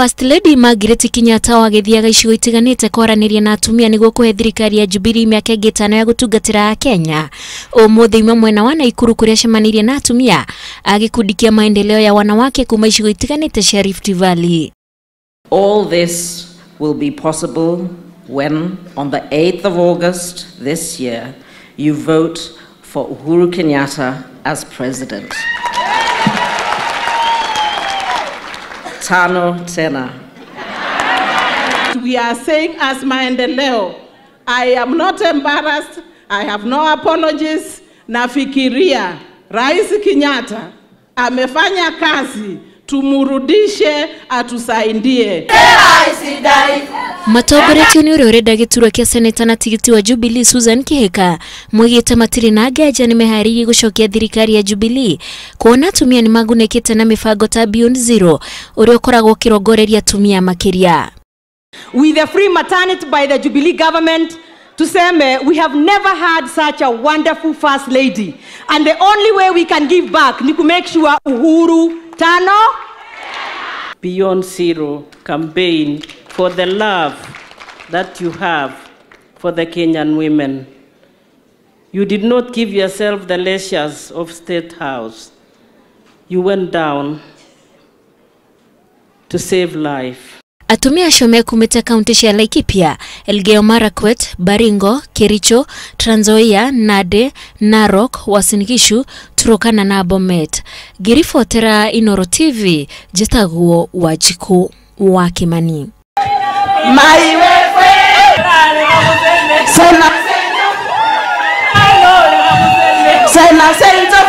First Lady Margaret Kenyatta agĩthiaga icigo itiganĩte kwaranĩria na atumia nĩguo kũhe thirikari ya Jubilee mĩaka ĩngĩ ĩtano ya gũtungatĩra Kenya. Ũmũthĩ ima mwena wa Naikuru kũrĩa acemanĩirie na atumia a gĩkundi kĩa maendeleo ya wanawake kuma icigo itiganĩte cia Rift Valley. All this will be possible when, on the 8th of August this year, you vote for Uhuru Kenyatta as president. Tano tena. We are saying as maendeleo, I am not embarrassed, I have no apologies. Nafikiria Rais Kenyatta amefanya kazi, tumurudishe atusaidie. Matongoretio nĩ ũrĩa ũrenda gĩturwa kĩa seneta na tigiti wa Jubilee Susan Kihika moigĩte matirĩ na nganja nĩ meharĩirie gũcokia thirikari ya Jubilee kuona atumia nĩ magunĩkĩte na mĩbango ta Beyond Zero ũrĩa ũkoragwo ũkĩrongoreria atumia makĩria. With the free maternity by the Jubilee government, tuseme we have never had such a wonderful first lady, and the only way we can give back ni to make sure Uhuru tano. Beyond Zero campaign for the love that you have for the Kenyan women. You did not give yourself the leisures of State House. You went down to save life. Atumia acio mekumĩte kaunti cia Laikipia, Elgeyo Marakwet, Baringo, Kericho, Trans Nzoia, Nandi, Narok, Uasin Gishu, Turkana na Bomet. Ngĩribotera Inooro TV, njĩtagwo Wanjikũ wa Kimani. Sena, sena, sena.